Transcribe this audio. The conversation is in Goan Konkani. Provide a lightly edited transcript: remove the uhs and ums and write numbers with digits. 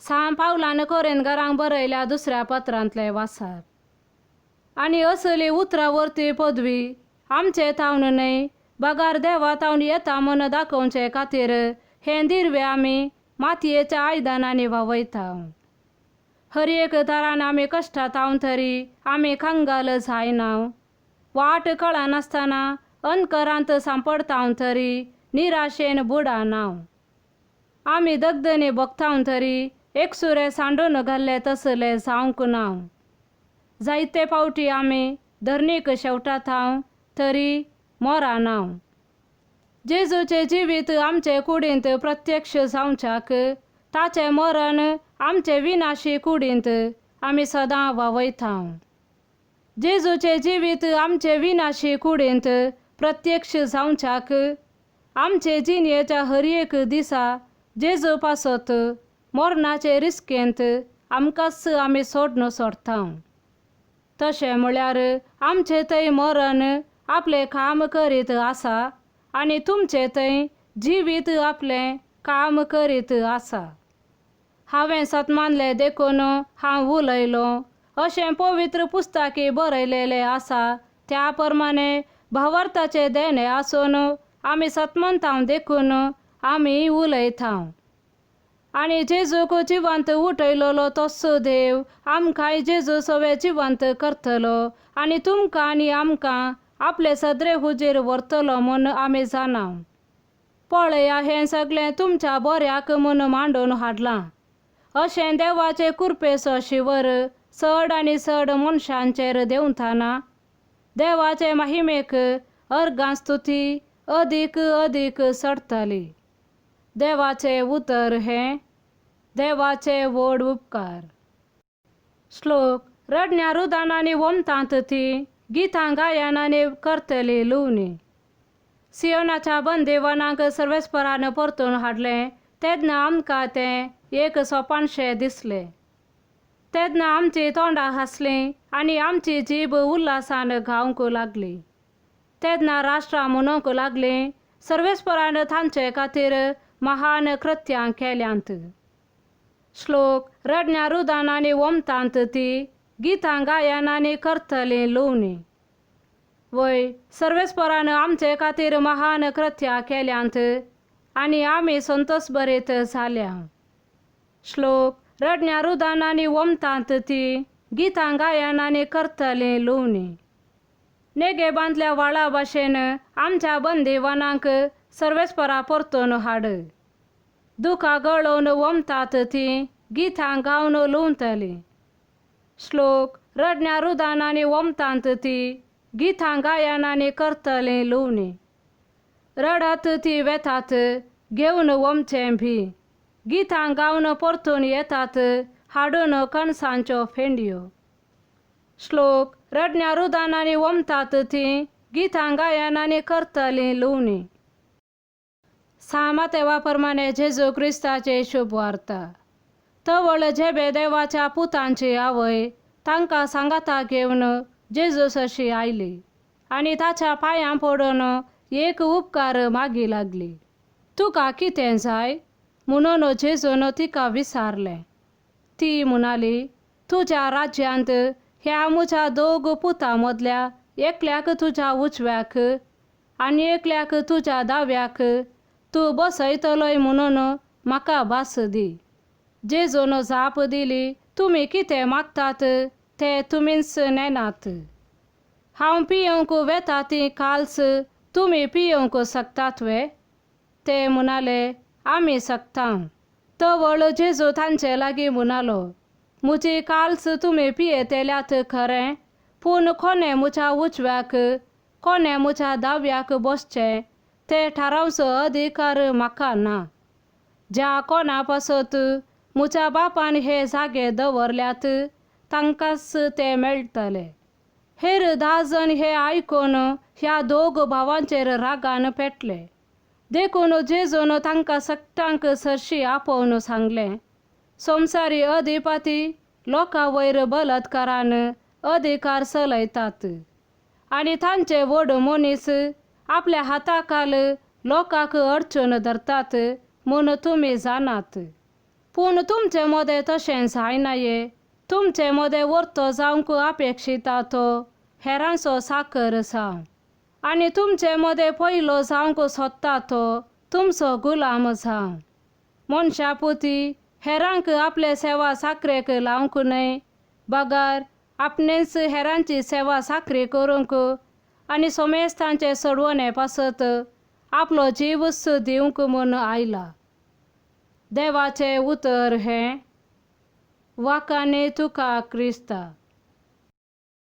सां पावलान कोरेनकारांक बरयल्या दुसऱ्या पत्रांतले वासार. आनी असली उतरां वरती पदवी आमचे थावन न्हय बगार देवा थावन येता म्हूण दाखोवचे खातीर हें दिर्वे आमी मातयेच्या आयदनांनी व्हांवयता. हर एक तरान आमी कश्टांत तरी आमी कंगाल जायना. वाट कळनासतना अंधकारांत सांपडता तरी निराशेन बुडना. आमी दगदनी भोगता तरी एकसुरे सांडून घाल्ले तसले जावंक ना. जायते फावटी आमी धरणीक शेवटात तरी मोराना. जेजूचें जिवीत आमचे कुडींत प्रत्यक्ष जावच्याक ताचें मरण आमचे विनाशी कुडींत आमी सदां व्हांवयता. जेजूचें जिवीत आमचे विनाशी कुडींत प्रत्यक्ष जावच्याक आमचे जिणेच्या हर एक दिसा जेजू पासत मरणाचे रिस्केंत आमकांच आमी सोडून सोडता. तशें म्हळ्यार आमचे थंय मरण आपलें काम करीत आसा आनी तुमचे थंय जिवीत आपलें काम करीत आसा. हांवें सत मानलें देखून हांव उलयलों अशें पवित्र पुस्तकी बरयलेलें आसा. त्या प्रमाणे भावार्थाचें देणें आसून आमी सतमंतां देखून आमी उलयता. आनी जेजूक जिवंत उठयलेलो तोच देव आमकांय जेजू सवे जिवंत करतलो आनी तुमकां आनी आमकां आपले सदरे हुजीर व्हरतलो म्हूण आमी जाणा. पळया हें सगळें तुमच्या बऱ्याक म्हूण मांडून हाडलां. अशें देवाचे कृपेचो शिवर चड आनी चड मनशांचेर देंवतना देवाचे महिमेक अर्गां स्तुती अदीक अदीक चडटली. देवाचें उतर हें देवाचे व्हड उपकार. श्लोक रडण्या रुदानांनी वमतांत ती गितां गायनांनी करतली लुवणी. सियोनाच्या बंदेवनाक सर्वेस्परान परतून हाडलें तेन्ना आमकां तें एक सोपानशें दिसलें. तेन्ना आमची तोंडां हांसलीं आनी आमची जीब उल्हासान गावंक लागली. तेन्ना राष्ट्रां म्हणूंक लागलीं सर्वेस्परान तांचे खातीर महान कृत्यां केल्यांत. श्लोक रडण्या रुदानांनी वमतांत ती गितां गायनांनी करतली लुवणी. वय सर्वेस्परान आमचे खातीर महान कृत्यां केल्यांत आनी आमी संतोश भरीत जाल्या. श्लोक रडण्या रुदानांनी वमतांत ती गितां गायनांनी करतली लुवणी. नेगेबांतल्या व्हाळा भाशेन आमच्या बंदिवानांक सर्वेस्परा परतून हाड. दुकां गळोवन वमतात ती गितां गावन लुवतलीं. श्लोक रडण्या रुदानांनी वमतांत ती गितां गायनांनी करतलीं लुवणी. रडत ती वेतात घेवन वमचें भी गितां गावन परतून येतात हाडून कणसांच्यो फेंडयो. श्लोक रडण्या रुदानांनी वमतात ती गितां गायनांनी करतलीं लुवणी. सामा प्रमाणे जेजू क्रिस्ताचे शुभ वार्ता. तवळ झेबे देवाच्या पुतांची आवय तांकां सांगाता घेवन जेजू सरशी आयली आनी ताच्या पांयां पडून एक उपकार मागी लागली. तुका कितें जाय म्हणून जेजून तिका विचारलें. ती म्हणाली, तुज्या राज्यांत ह्या म्हज्या दोग पुतां मदल्या एकल्याक तुज्या उजव्याक आनी एकल्याक तुज्या दाव्याक तूं बसयतलोय म्हणून म्हाका भास दी. जेजून जाप दिली, तुमी कितें मागतात ते तुमीच नेनात. हांव पियोवंक वेता ती काल्स तुमी पियोवंक शकतात वे? ते म्हणाले, आमी शकता. तवळ जेजू तांचे लागीं म्हणालो, म्हजी काल्स तुमी पियेतल्यात खरें, पूण कोणें म्हज्या उजव्याक कोणें म्हज्या दाव्याक बसचें ते थारावचो अधिकार म्हाका ना. ज्या कोणा पासत म्हज्या बापान हे जागे दवरल्यात तांकांच ते मेळटले. हेर 10 जण हे आयकून ह्या दोग भावांचेर रागान पेटले. देखून जेजून तांकां सगटांक सरशी आपोवन सांगलें, संवसारी अधिपती लोकां वयर बलात्कारान अधिकार चलयतात आनी तांचे व्हड मनीस आपल्या हाताखाल लोकांक अडचण धरतात म्हूण तुमी जाणात. पूण तुमचे मदें तशें जायनाये. तुमचे मदें वर्तो जावंक अपेक्षिता तो हेरांचो साकर जावं. आनी तुमचे मदें पयलो जावंक सोदता तो तुमचो गुलाम जावं. मनशा पुती हेरांक आपले सेवा साकरेक लावंक न्हय, बगर आपणेच हेरांची सेवा साकरी करूंक आनी सोमेस्तांचे सोडवणे पासत आपलो जीवच दिवंक म्हूण आयला. देवाचें उतर हें. वाखाणे तुका क्रिस्ता.